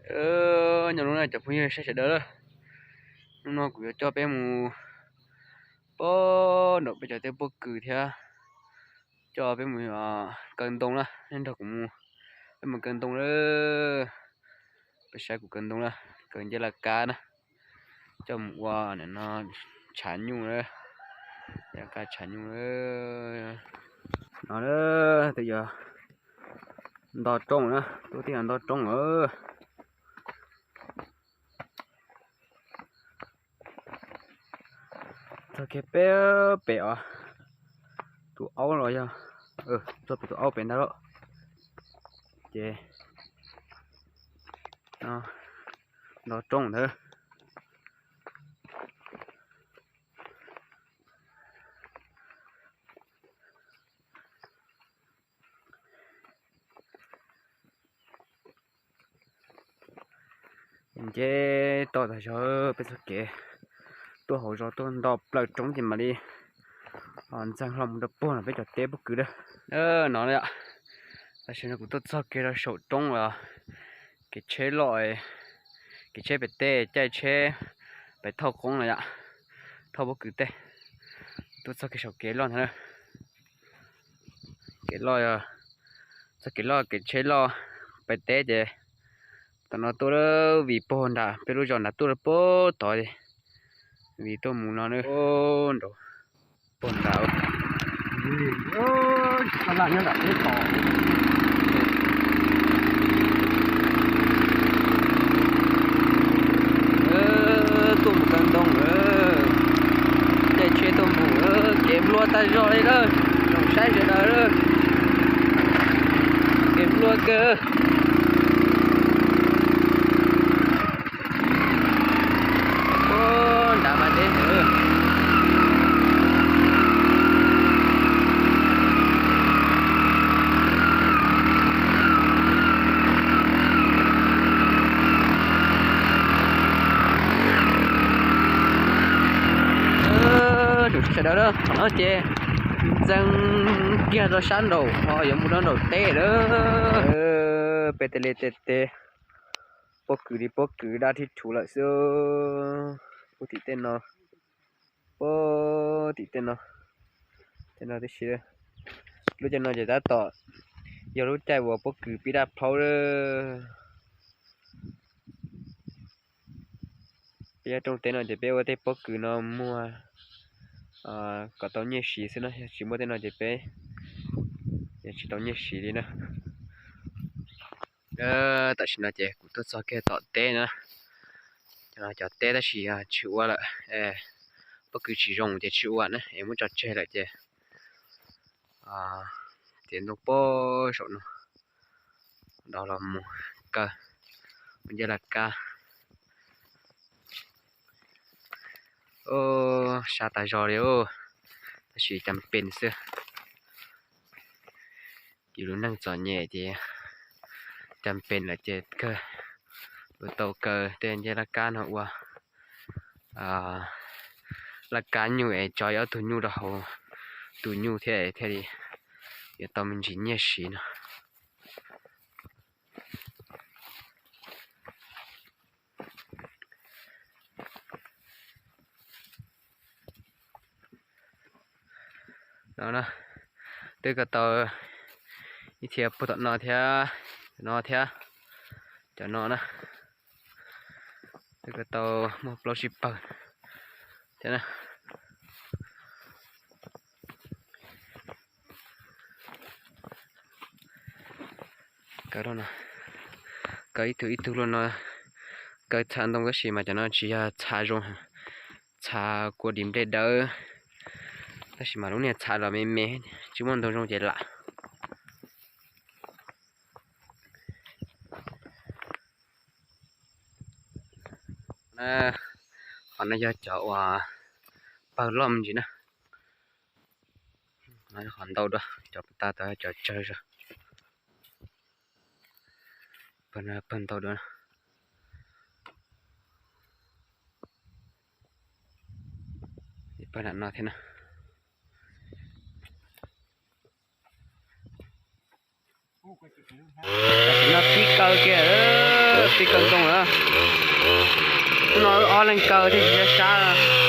Nyob zoo na cov phooj ywg saib sawv daws, hnub no kuv yuav coj peb mus pog nraum peb cov teb pob kws thiab coj peb mus kaw ntoo na. Nej nrog kuv mus, peb mus kaw ntoo lawm. Peb saib kuv kaw ntoo na, kaw ncej laj kab na, coj mus ua no tshav nyuj, ncej laj kab tshav nyuj. No twb yog nto roob na, tuaj tij nto roob lawm. Txog kiag peb pem os, tus aub los yog, txog pem tus aub pem ntag lauj. Ces no nto roob ntawd. Nce toj tas zog peb txoj kev tuaj hauv zos tuaj nto plaws roob ces mam li ntxeev hlo mus rau puag no peb cov teb pob kws lawm. No yom, tam sim no kuv tuaj txog kiag rau saum roob los, kev tsheb loj, kev tsheb pem teb caij tsheb pem thauj qoob no yom, thauj pob kws tej. Tuaj txog kiag saum kev loj ntag na. Kev loj, txoj kev loj kev tsheb loj pem teb ces tom no tuaj vim puag nram peb lub zos nram tuaj rau puag tod, vim tuaj mus no na, nraud puag nram. Tuaj mus kaw ntoo lawm, caij tsheb tuaj mus, kev nplua tag zog li lawm, zoo saib sawv daws, kev nplua kawg. Nrad mas deb heev. Sawv daws, thaum no ces ntxeev kiag rau sab nraum, ho yuav mus rau nraum teb lawm. Peb tej liaj tej teb, pob kws li pob kws daj thib thuv lawm xwb. Ub tim tej no, ub tim tej no, tej no tib si. Lub caij no ces tab tom yog lub caij uas pob kws pib daj plhaub lawm. Peb nyob rooj teb no ces peb ua tej pob kws no muag kom tau nyiaj siv xwb na, yog tsis muaj tej no ces peb yeej tsis tau nyiaj siv li na. Tam sim no ces kuv tuaj txog kiag tom teb na. Cov no cov teb tab sis tsis ua lawm, pob kws tsis zoo ces tsis ua na, es muab tso tseg lawm ces txiav ntoo pob saum no, nrog los mus kaw ua ncej laj kab. Sab tas zog li, tab sis cas pes xwb. Yus lub neej txom nyem ces cas pes lawm ces kawg, yuav tau kaw tej ncej laj kab no ua laj kab nyuj es tso ib ob tug nyuj rau hauv tus nyuj thiab thiaj li yuav tau me ntsis nyiaj siv no. No na, twb kaw tau ib txhia puag tom no thiab, no thiab, cov no na, twb kaw tau muaj plaub tsib pawg thiab na. Kaw, kaw ib tug ib tug luaj no, kaw txha ntoo tab sis mas cov no tsis yog txha zoo, txha kua dis nplej dawb, tab sis mas lub niag txha los me me, tsis muaj ntoo zoo ces lam. Qhov no yog cov uas pawg loj me ntsis na. Qhov ntau dua, cov puag ta tod cov tsawg zog. Pawg no pawg ntau dua. Pawg nram no thiab na. Tam sim no pib kaw kiag lawm, Tib kaw ntoo lawm. Hnub no wb ob leeg kaw thiaj tsis sab sab.